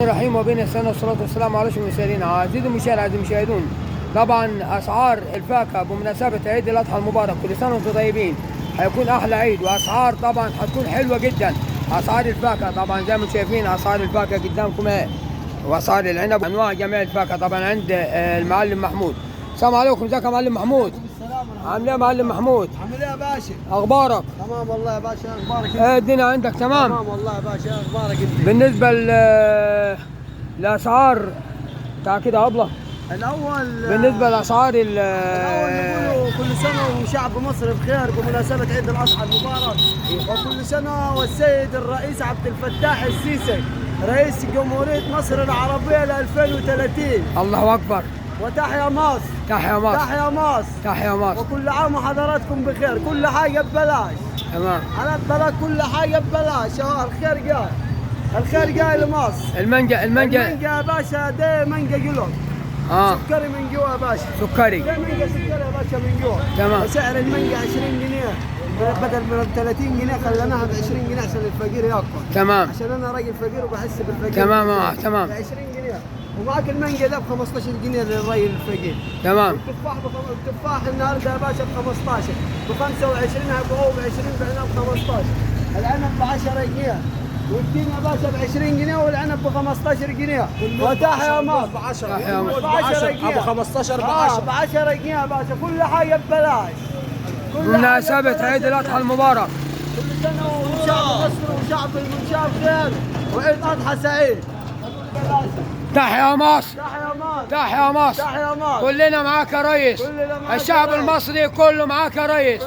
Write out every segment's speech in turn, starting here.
الرحيم وبين السنة والصلاة والسلام على رسول المرسلين. عزيزي المشاهد، عزيزي المشاهدون، طبعا اسعار الفاكهة بمناسبة عيد الاضحى المبارك، كل سنة وانتم طيبين، هيكون احلى عيد، واسعار طبعا هتكون حلوة جدا. اسعار الفاكهة طبعا زي ما انتم شايفين، اسعار الفاكهة قدامكم اهي، واسعار العنب، انواع جميع الفاكهة طبعا عند المعلم محمود. السلام عليكم، ازيك يا معلم محمود؟ السلام ورحمة. عامل ايه يا معلم محمود؟ عامل ايه يا باشا؟ اخبارك؟ تمام والله يا باشا، اخبارك انت؟ ايه الدنيا عندك تمام؟ تمام والله يا باشا، اخبارك انت؟ بالنسبة للاسعار تعال كده يا ابله. الاول بالنسبة لاسعار الاول نقول كل سنة وشعب مصر بخير بمناسبة عيد الاضحى المبارك، وكل سنة والسيد الرئيس عبد الفتاح السيسي رئيس جمهورية مصر العربية ل 2030. الله اكبر. وتحيا مصر، تحيا مصر، تحيا مصر، تحيا مصر. وكل عام وحضراتكم بخير، كل حاجة ببلاش. تمام. على ببلاش، كل حاجة ببلاش. اهو الخير جاي، الخير جاي لمصر. المانجا، المانجا. المانجا يا باشا ده مانجا جلوب. سكري من جوا يا باشا. سكري. ده مانجا سكري يا باشا من جوا. تمام. وسعر المانجا 20 جنيه بدل من 30 جنيه، خليناها ب 20 جنيه عشان الفقير ياكل. تمام. عشان انا راجل فقير وبحس بالفقير. تمام، تمام. ب 20 جنيه، ومعاك المانجا ده ب 15 جنيه للراجل الفقير. تمام. التفاح النهارده يا باشا ب 15، ب 25 هيبقوا ب 20، بعناه ب 15، العنب ب 10 جنيه، والتين يا باشا ب 20 جنيه، والعنب ب 15 جنيه. وتحيا مصر. ب 10، تحيا مصر. ب 10 جنيه، ابو 15 ب 10، ب 10 جنيه يا باشا، كل حاجة ببلاش. بمناسبة عيد الاضحى المبارك، كل سنة وشعب مصر وشعب المنشاة بخير، وعيد اضحى سعيد. تحيا مصر، تحيا مصر، تحيا مصر، تحيا مصر. كلنا معاك يا ريس، الشعب المصري كله معاك يا ريس.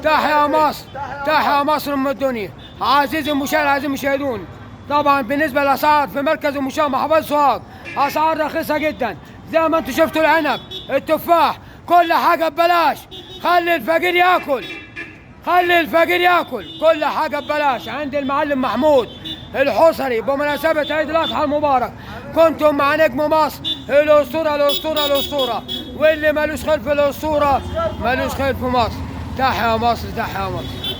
تحيا مصر، تحيا مصر ام الدنيا. عزيزي المشاهد، عزيزي المشاهدون، طبعا بالنسبة للاسعار في مركز المشاة محافظة سوهاج، اسعار رخيصة جدا زي ما انتم شفتوا، العنب، التفاح، كل حاجة ببلاش. خلي الفقير ياكل، خلي الفقير ياكل، كل حاجة ببلاش عند المعلم محمود الحصري. بمناسبة عيد الاضحى المبارك، كنتم مع نجم مصر، الاسطورة، الاسطورة، الاسطورة، واللي مالوش خير في الاسطورة مالوش خير في مصر. تحيا مصر، تحيا مصر.